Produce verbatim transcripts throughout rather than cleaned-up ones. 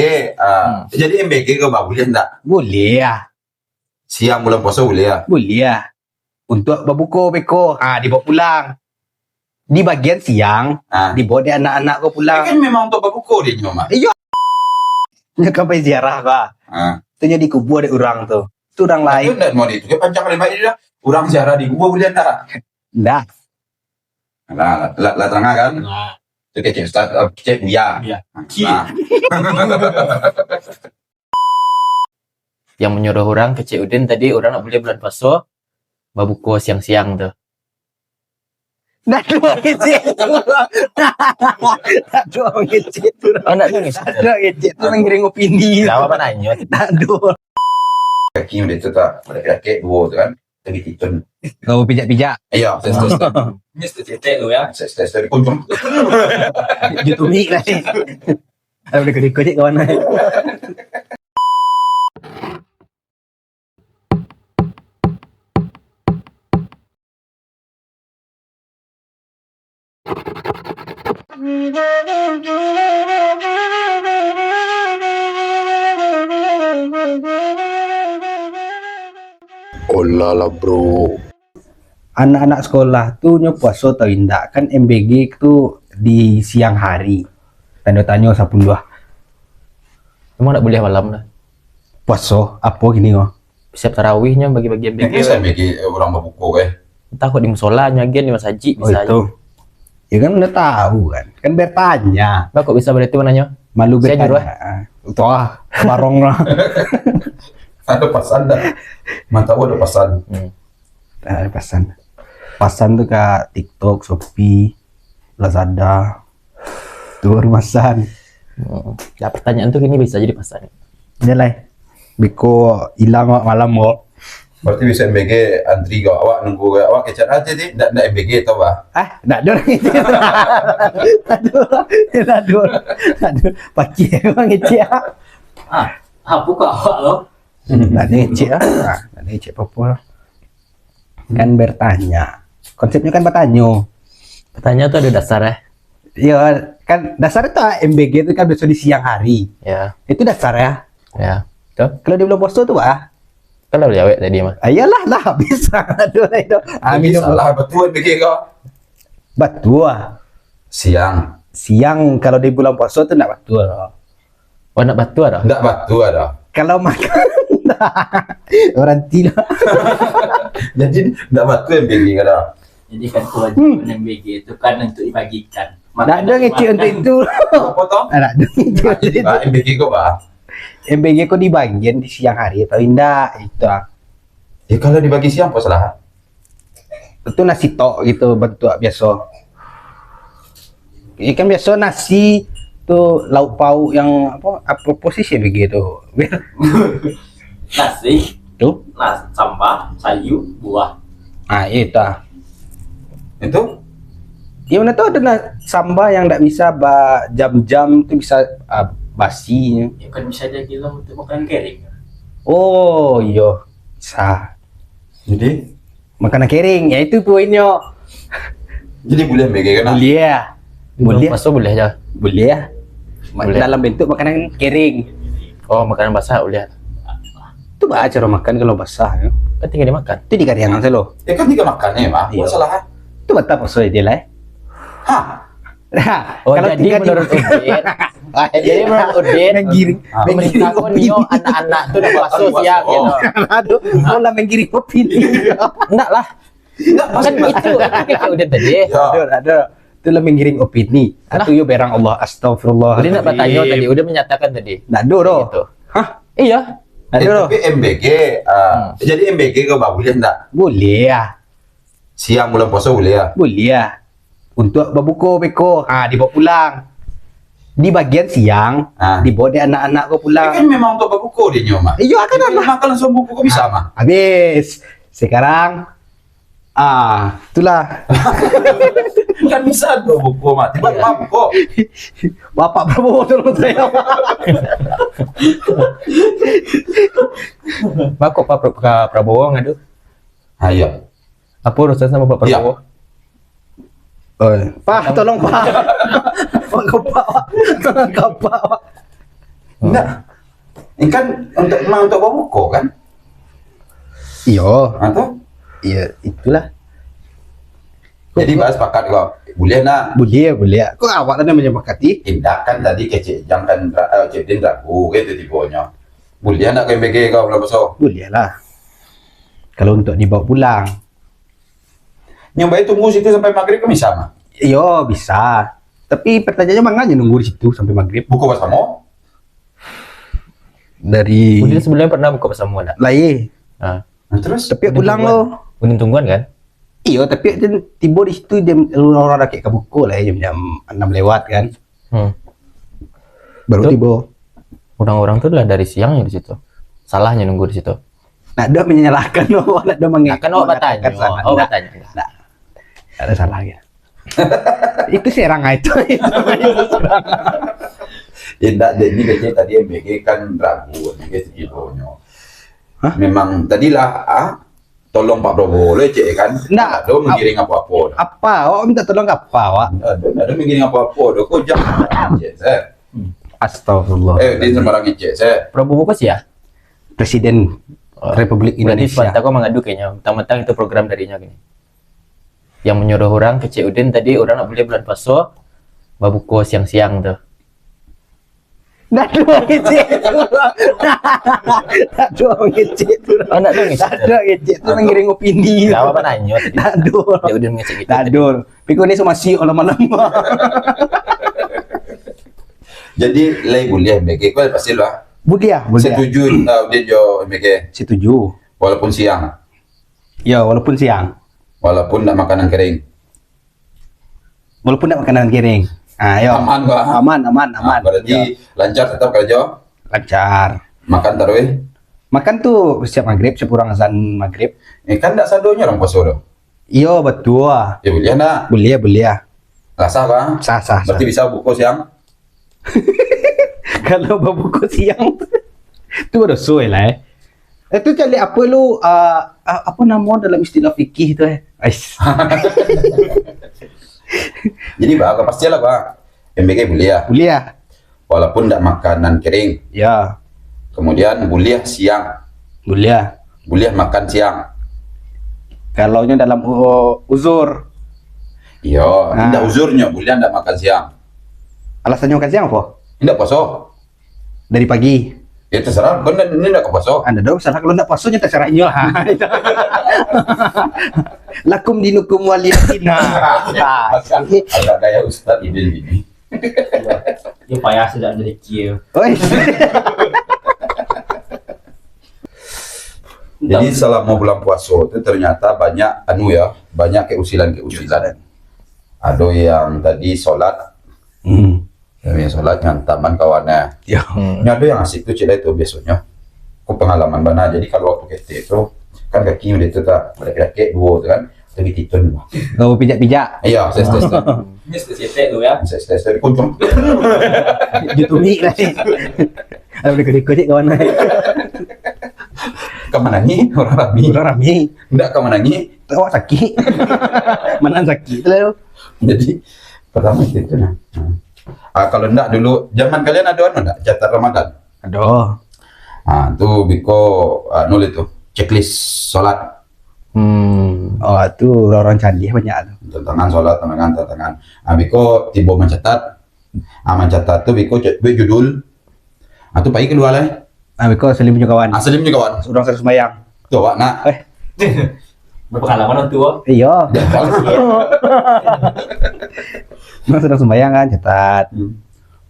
Eh, ah, jadi M B G ko, bah, buliah ndak? Buliah. Siang bulan puaso buliah? Buliah. Untuak babuko beko, ha, dibawa pulang. Di bagian siang, ha, dibawa dek anak-anak ko pulang. Kan memang untuak babuko dek nyo mah. Iyo. Nyo kan pai ziarah ko. Ha. Tu nyo dikubua dek urang tu. Tu urang lain. Itu ndak mau di itu. Dia panjang lebar ini dah. Urang ziarah dikubua buliah ndak? Ndak. Lah, lah, lah, lah tarang kan? Nah. Tu kecek ustaz, eh, kecek buya. Iya. Nah. Yang menyuruh orang kecek Udin tadi, orang nak buliah bulan puaso, babuko siang-siang tu. Ndak ado urang kecek tu. Ndak ado urang kecek tu. Oh, ndak ado urang kecek tu. Ndak ado urang kecek tu, manggiring opini. Lah, apa nanyo? Ndak ado. Kaki udah tu tak, pakai duo tu kan. Tadi kitun. Kau pijak-pijak. Iyo, tes, tes, tes. Ini tes, tes, tes. Kunjung. Jutumik lah ni. Kalau boleh kau ikut cik kawan lah. Olah lah, bro. Anak-anak sekolah tu nyo puaso atau indak? Kan M B G tu di siang hari. Tando tanyo sapuluah. Emang ndak buliah malam dah? Puaso, apo kini ko? Siap tarawih nyo bagi-bagi M B G. Mungkin saya M B G, eh, urang babuko, eh. Entah kok di musola nyo agian, di masajik. Oh, bisa itu. Ya kan, udah tahu kan. Kan bertanya. Lah, kok bisa berarti mananyo? Malu bertanya. Saya nyuruh, eh? Ah, itu ah, barong lah. Ada pasan dah. Mantap ada pasan. Hmm. Ah, ada pasan. Pasan tu ka TikTok, Shopee, Lazada. Tu baru pasan. Hmm. Ya, pertanyaan tu kini bisa jadi pasan. Iyalah. Biko ilang awak malam ko. Berarti bisa M B G antri ko. Awak nunggu ko. Awak kecek aja, Ti. Ndak, ndak M B G tau, bah? Ah, ndak ado urang kecek. Aduh, aduh, aduh. Pakik urang kecek. Ah, apa kau awak lo? Ndak ado kecek ah. Ah, ndak ado kecek apa-apa lah. Kan bertanya. Konsepnya kan bertanya. Bertanya tu ada dasar, eh? Ya, kan dasar tu ah, M B G tu kan biasa di siang hari. Ya. Itu dasar ya. Ya. Betul. Kalau di bulan puasa tu, ah? Kan dah jawab tadi mah. Ah, iyalah, lah habis. Aduh, lah itu. Ah, jadi minum salah, betul M B G kau. Betul. Siang. Siang kalau di bulan puasa tu ndak betul. Oh, ndak batua dah? Ndak batua dah. Kalau makan, orang tila. Jadi, ndak batua M B G kau dah. Jadi kan kewajiban M B G itu kan untuk dibagikan. Ndak ada ngecek untuk itu. Apa tu? Ah, ndak ada ngecek. Ah, jadi bah, M B G kau bah? M B G kau dibagian di siang hari atau indak? Itu ah. Ya, kalau dibagi siang, apa salah? Itu nasi tok gitu, bentuk biaso. Ikan biaso nasi tu, lauk pauk yang apa, apa posisi begitu? Nasi. Tu? Nas-, sambal, sayur, buah. Ah, itu ah. Itu? Ya, mana tahu ada na-, sambal yang ndak bisa ba-, jam-jam tu bisa, ah, basi. Ya kan bisa jadi lah untuk makanan kering. Oh, iyo. Bisa. Jadi? Makanan kering, ya itu poinnyo. Jadi boleh ambil kan? Boleh. Boleh. Puasa boleh je. Boleh. Ma-, boleh. Dalam bentuk makanan kering. Oh, makanan basah boleh. Tu baa caro makan kalau basah, yo? Kan tinggal dimakan. Tu dikariangan salo. Ya kan tinggal makan, eh, mah. Iyo. Masalah. Tu batal puasa dia lah, eh. Hah? Nah, oh, kalau jadi tinggal di menurut Udin, jadi menurut Udin, menggiring, ah, menggiring pemerintah ko opini. Nio anak-anak tu nak masuk siang, oh, gitu. Aduh, kau lah menggiring opini. Enggak lah. Enggak, kan maksud itu, itu kecek Udin tadi. Ya. Aduh, aduh. Itulah menggiring opini. Lah. Atau yo berang Allah, astagfirullah. Udin nak bertanya tadi, Udin menyatakan tadi. Ndak ada doh. Gitu. Hah? Iya. Ndak ada doh. Eh, tapi M B G, ah, hmm, jadi M B G kau bah, boleh ndak? Boleh lah. Siang bulan puasa boleh lah? Boleh lah. Untuak babuko beko, ha, dibawa pulang. Di bagian siang, ha, dibawa dek anak-anak ko pulang. Kan memang untuak babuko dek nyo mah. Iyo, kan. Jadi anak makan langsung bubuko bisa mah. Habis. Sekarang, ah, itulah. Kan bisa tu bubuko mah. Tiba-tiba buko. Bapak Prabowo tolong saya, Pak. Bapak Pra-, Pra-, Prabowo ngadu. Ha, iyo. Apa urusan sama Pak Prabowo? Oi, Pak, tolong, Pak. Pak, Pak, Pak. Tolong, Pak. Indak. Ini kan untuk, memang untuk babuko kan? Iyo. Ha, tu? Iyo, itulah. Jadi, bahas sepakat kau. Buliah nak? Buliah, buliah. Kok awak tadi menyepakati? Indak kan tadi kecek Jang kan, eh, Cik Din ragu ke tu tibonyo. Buliah nak ke M B K kau bulan puaso? Buliah lah. Kalau untuk dibawa pulang. Nyo bae tunggu situ sampai maghrib kan bisa mah? Iyo, bisa. Tapi pertanyaannya, manganya nunggu di situ sampai maghrib? Buko basamo? Dari Udin sebelumnya pernah buko basamo ndak? Lai. Ah. Nah, terus? Tapi Udin pulang tungguan. Lo. Udin tungguan kan? Iyo, tapi tibo di situ jam, orang-orang dakek ka buko lah, jam, jam enam lewat kan. Hmm. Baru tibo. Orang-orang tu lah dari siang di situ. Salahnya nunggu di situ. Nak ada menyalahkan awak, nak ada mengek-, Nah, kan awak mengatakan batanyo, salah. Awak Ndak. Batanyo. Ndak. Ndak ada salah ya. Itu serang ah, itu. Itu serang. Indak, jadi kecek tadi M B K kan ragu, M B K sekitonyo. Hah? Memang tadilah, ah, tolong Pak Prabowo lo, cek kan? Ndak. Ndak ada menggiring apa-apa dah. Apa? Awak minta tolong ke apa, awak? Ndak ada, ndak ada menggiring apa-apa dah. Kau jangan cek, saya. Astagfirullah. Eh, dia sembarang cek, saya. Prabowo ko sia? Presiden Oh, Republik berarti Indonesia. Sepatah kau mengadu kayaknya. Mentang-mentang itu program darinya kayaknya. Yang menyuruh orang kecek Udin tadi, orang nak buliah bulan puaso, babuko siang-siang tu. Ndak ada orang ngecek tu. Ndak ada orang ngecek tu. Oh, ndak ada orang ngecek tu. Ndak ada orang ngecek tu, ngiring opini. Lah, awak nanyo tadi. Ndak ada. Dia udah ngecek gitu. Ndak ada. Tapi kau ni somasi malam-malam. Jadi, lai buliah M B K, kau pasti lah. Buliah, buliah. Setuju, uh, Udin jo M B K? Setuju. Walaupun siang? Ya, walaupun siang. Walaupun ndak makanan kering? Walaupun ndak makanan kering. Ah, yo. Aman, bah? Aman, aman, Ah, aman. Berarti Yo. Lancar tetap kerja? Lancar. Makan tarawih? Makan tu siap maghrib, siap urang azan maghrib. Eh, kan ndak sadonyo urang puaso tu? Iyo, betul. Ya, buliah ndak? Buliah, buliah. Lah sah, bah? Sah, sah, Berarti sah. Bisa buko siang? Kalau babuko siang tu, tu badoso lah, eh. Eh, tu cari apa lu, ah, ah, apa nama dalam istilah fikih tu, eh? Ais. Jadi, bah, pastilah, bah. M B K buliah. Buliah. Walaupun ndak makanan kering. Ya. Kemudian, buliah siang. Buliah. Buliah makan siang. Kalau nyo dalam u-, uzur. Iyo, Ah. Ndak uzurnyo, buliah ndak makan siang. Alasannyo makan siang apa? Ndak puaso. Dari pagi. Ya, terserah. Kau ndak, ni ndak puaso. Anda dong, salah kalau ndak puaso, nyo terserah inyo lah. Lakum dinukum waliyadin. Nah. Agak, agak gaya Ustaz Idil gini. Dia payah sudah dari kia. Oi. Jadi, selama bulan puaso tu ternyata banyak, anu ya, banyak keusilan-keusilan. Ado yang tadi solat, Hmm. Yang solat ngantaman kawan, eh. Ya. Hmm. Nyo ado yang asik tu, cik, lah itu biasonyo. Ko pengalaman bana. Jadi, kalau waktu ketek tu, kan kaki udah itu tak, dakek-dakek duo tu kan. Tapi titun. Kau pijak-pijak. Iya, ses, ses, ses. Ini ses, ses, ses tu ya. Ses, ses, ses, kunjung. Jutumi lah. Ada boleh kau cek kawan. Ka manangih, urang rami. Urang rami. Ndak ka manangih. Awak sakik. Mana sakik tu lah. Jadi, pertama itu, itu nah. Ah, kalau ndak dulu, zaman kalian ada anu ndak? Catat Ramadan? Ada. Ah, tu biko, anu lah tu, checklist solat. Hmm. Oh, tu orang-orang canggih banyak tu. Tantangan solat, tantangan, tantangan. Ah, biko tibo mancatat. Ah, mancatat tu biko ce-, buek judul. Ah, tu pai kalua lah. Ah, biko Salim punyo kawan. Ah, Salim punyo kawan. Urang satu sumbayang. Tu awak nak. Eh. Berpengalaman tu, oh. Iyo. Urang sadang sumbayang kan, catat. Hmm.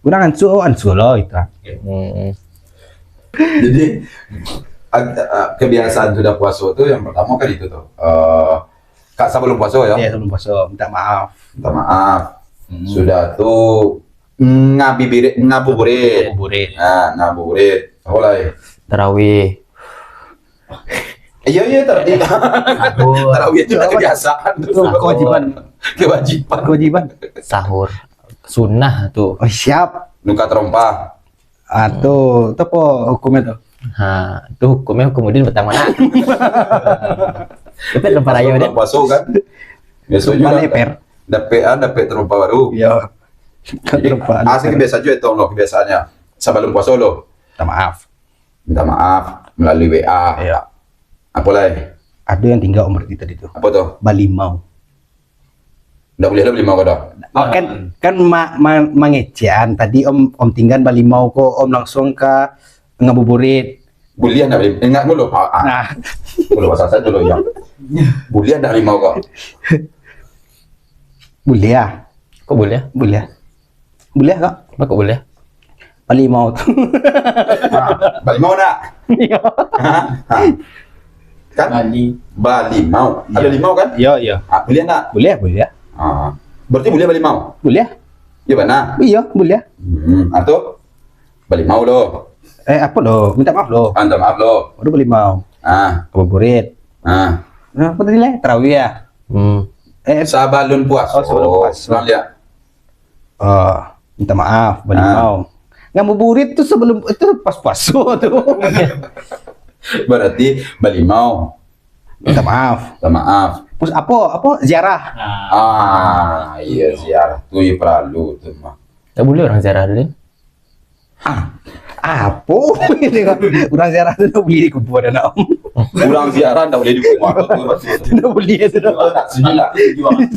Urang ansua, oh, ansua lo, gitu. Hmm. Jadi, ag-, a-, kebiasaan sudah puaso tu yang pertama kan itu tu. Eh, ka-, sebelum puaso ya? Iya, sebelum puaso, minta maaf. Minta maaf. Hmm. Sudah tu, ngabibirit, ngabuburit. Ngabuburit. Nah, ngabuburit. Apa lagi? Tarawih. Iya, iya, tarawih. Aduh. Tarawih itu udah kebiasaan. Itu kewajiban. Kewajiban. Kewajiban. Sahur. Sunnah tu. Oh, siap. Nuka terompa. Ah, tu, tu apa hukumnya tu? Ha, tu hukumnya kemudian pertama nak. Tapi terompa raya dia. Puaso kan? Biasanya kan dapek, ah, dapek terompa baru. Iya. Jadi, terompa. Ah, saya biasa juga itu, loh, kebiasaannya. Sebelum puaso, loh. Minta maaf. Minta maaf melalui W A. Iya. Apo lai? Ado yang tingga, Om, berarti tadi tu. Apo tu? Balimau. Ndak buliah lah balimau ko doh. Oh, kan, kan ma-, ma-, mangecekan. Tadi Om, Om tinggan balimau ko, Om langsung ka ngabuburit. Buliah ndak balimau? Ingat dulu. Ah, ah. Nah. Dulu pasal saya dulu, ya. Buliah ndak balimau ko? Buliah. Kok buliah? Buliah. Buliah, Kak? Apa kok buliah? Balimau tu. Ha, balimau nak? Iya. Ha? Ha. Kan? Bali. Balimau. Ada limau kan? Iya, iya. Ha, buliah nak? Buliah, buliah. Ha. Berarti buliah balimau? Buliah. Iya bana? Iya, buliah. Hmm, ha, tu? Balimau lo. Eh, apa lo? Minta maaf lo. Ha, minta maaf lo. Baru balimau. Ha. Ngabuburit. Ha. Nah, apa tadi lai? Tarawih ya? Hmm. Eh, sabalun puaso. Oh, sabalun puaso. Pulang dia. Oh, minta maaf, balimau. Ah. Ngabuburit tu sebelum, itu pas puaso tu. Berarti balimau. Minta maaf. Minta maaf. Terus apa? Apa? Ziarah. Ah, iya, ziarah tu ya perlu tu mah. Tak boleh orang ziarah dulu. Ah, apo? Urang ziarah tu ndak buliah di kubua dah, nak. Urang ziarah ndak buliah di kubua. Ndak buliah tu dah. Setuju lah.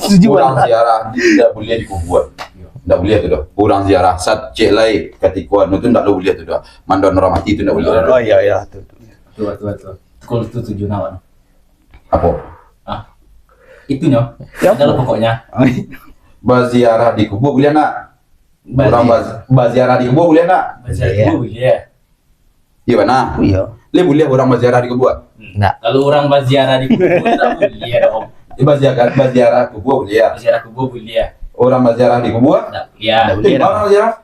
Setuju lah. Urang ziarah di, ndak buliah di kubua. Ndak buliah tu dah. Urang ziarah sat cek lai katiko anu tu ndak lo buliah tu dah. Mandoan urang mati tu ndak buliah. Oh, iya, iya, tu, tu. Betul, betul, betul. Kalau tu tujuan awak. Apo? Ah. Itunyo. Ya, adalah apo? Pokoknya. Baziarah di kubua buliah ndak? Urang baz-, baziarah di kubua buliah ndak? Baziarah di kubua buliah. Iya bana? Iya. Lai buliah urang baziarah di kubua? Ndak. Kalau urang baziarah di kubua ndak buliah doh, Om. Eh, baziarah, baziarah kubua buliah. Baziarah kubua buliah. Urang baziarah di kubua? Ndak buliah. Ndak buliah. Eh, urang baziarah?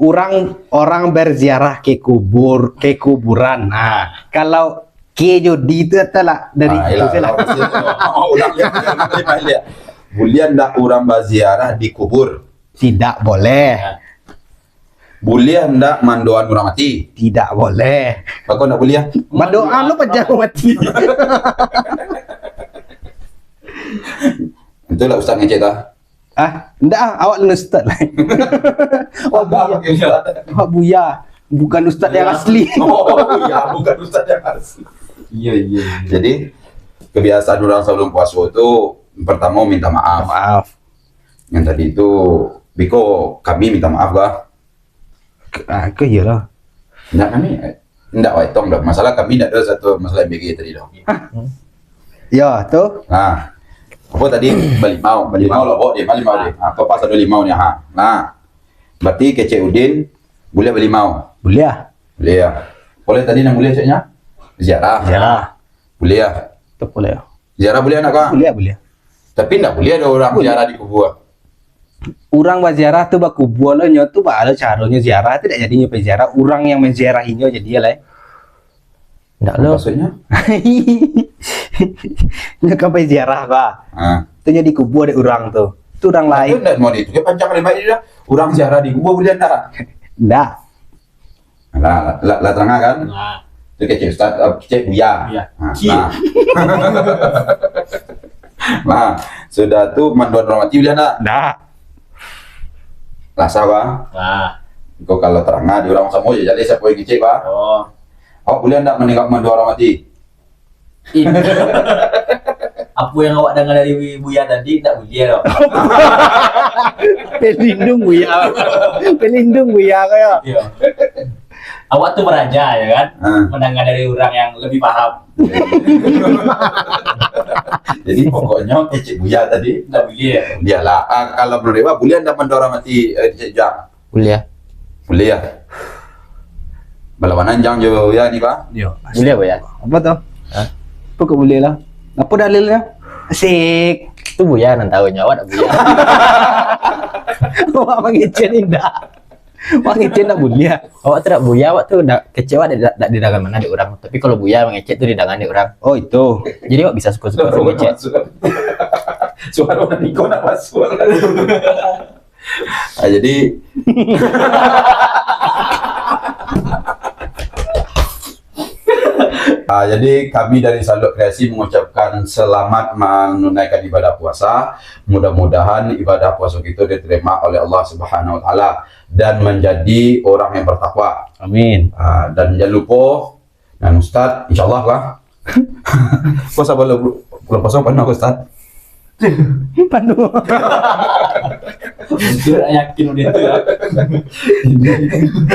Urang, orang berziarah ke kubur, ke kuburan. Nah, kalau ke jo di tu adalah dari itu lah. Ah, iyolah, lah. Kalau masih, oh, ulang dia, ulang dia, ulang dia. Buliah ndak urang baziarah di kubur? Tidak boleh. Buliah ndak mandoan urang mati? Tidak boleh. Bako ndak buliah? Mandoan lo panjang mati. Itulah ustaz ngecek tu. Ah, ndak ah, awak lah ustaz lah. Wak Buya. Wak Buya. Bukan ustaz yang asli. Oh, iya, bukan ustaz yang asli. Iya, iya, iya. Jadi, kebiasaan urang sabalun puaso tu, pertamo minta maaf. Minta maaf. Yang tadi tu, biko kami minta maaf, bah. Ke-, ah, ke iyalah. Ndak kami, eh, ndak wai tong dah. Masalah kami ndak ada satu masalah M B G tadi dah. Hah? Ya, tu. Nah. Apa tadi? Balimau. Balimau lah, bawa dia, balimau dia. Ah, apa pas ada limau ni, ha. Nah. Berarti kecek Udin, boleh balimau? Boleh. Boleh. Boleh tadi nang boleh ceknya? Ziarah. Ziarah. Boleh. Tu boleh. Ziarah buliah ndak, Kak? Buliah, buliah. Tapi ndak buliah ado urang ziarah di kubua. Urang baziarah tu bakubua lo, nyo tu baa lo caronyo ziarah tu, dak jadinyo pai ziarah, urang yang manziarahinyo jadi lai. Ndak lo. Maksudnyo? Nyo kan pai ziarah, Kak. Ha. Tu nyo dikubua dek urang tu. Tu urang lain. Tapi ndak mau itu, dia panjang lebar dia. Urang ziarah di kubua buliah ndak? Ndak. Lah, lah, lah, lah tarang kan? Nah. Tu kecek ustaz, eh, kecek buya. Buya. Nah, nah. Nah, sudah tu mandoan urang mati buliah ndak? Ndak. Lah sah, bah? Nah. Kau kalau tarang di urang samo je, jadi siapa yang kecek, bah? Oh. Awak buliah ndak maningga mandoan urang mati? Ih. Apo yang awak danga dari Buya tadi, ndak buliah doh. Pelindung Buya. Pelindung Buya ko yo. Iya. Awak tu baraja, ya kan? Hmm. Mandanga dari urang yang lebih paham. Jadi, pokoknyo, kecek Buya tadi ndak buliah. Buliah lah. Ah, kalau menurut Iwa, buliah ndak mandorong ati, eh, kecek Jang? Buliah. Buliah. Balawanan Jang jo Buya ni, Pak? Yo. Buliah, Buya. Apa tu? Hah? Apa kok buliah lah? Apa dalilnya? Asik. Tu Buya nan tahu nyo, awak dak buliah. Awak mangecek indak. Mangecek ndak buliah. Awak tu dak buliah, awak tu dak kecek, awak dak, dak didangan mano dek urang. Tapi kalau Buya mangecek tu didangan dek urang. Oh, itu. Jadi awak bisa suka-suka mangecek. Suara orang niko nak masuk. Ah, jadi, ah, jadi kami dari Saluak Kreasi mengucapkan selamat menunaikan ibadah puasa. Mudah-mudahan ibadah puasa kita diterima oleh Allah Subhanahu Wa Taala dan menjadi orang yang bertakwa. Amin. Ah, dan jangan lupa, dan Ustaz, insyaallah lah. Puasa bulan, bulan puasa penuh Ustaz. Penuh. Tidak yakin udah itu ya.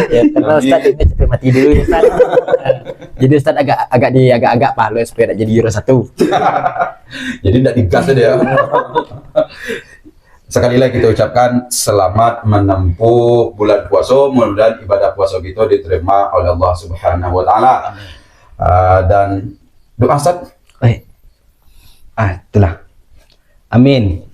Ya, karena Ustaz ini cepat mati dulu Ustaz. Jadi Ustaz agak agak di agak-agak pahala supaya tak jadi juara satu. Jadi tidak digas saja ya. Sekali lagi kita ucapkan selamat menempuh bulan puasa. Mudah-mudahan ibadah puasa kita diterima oleh Allah Subhanahu Wa Taala. Ah, dan doa Ustaz. Eh. Ah, itulah. Amin.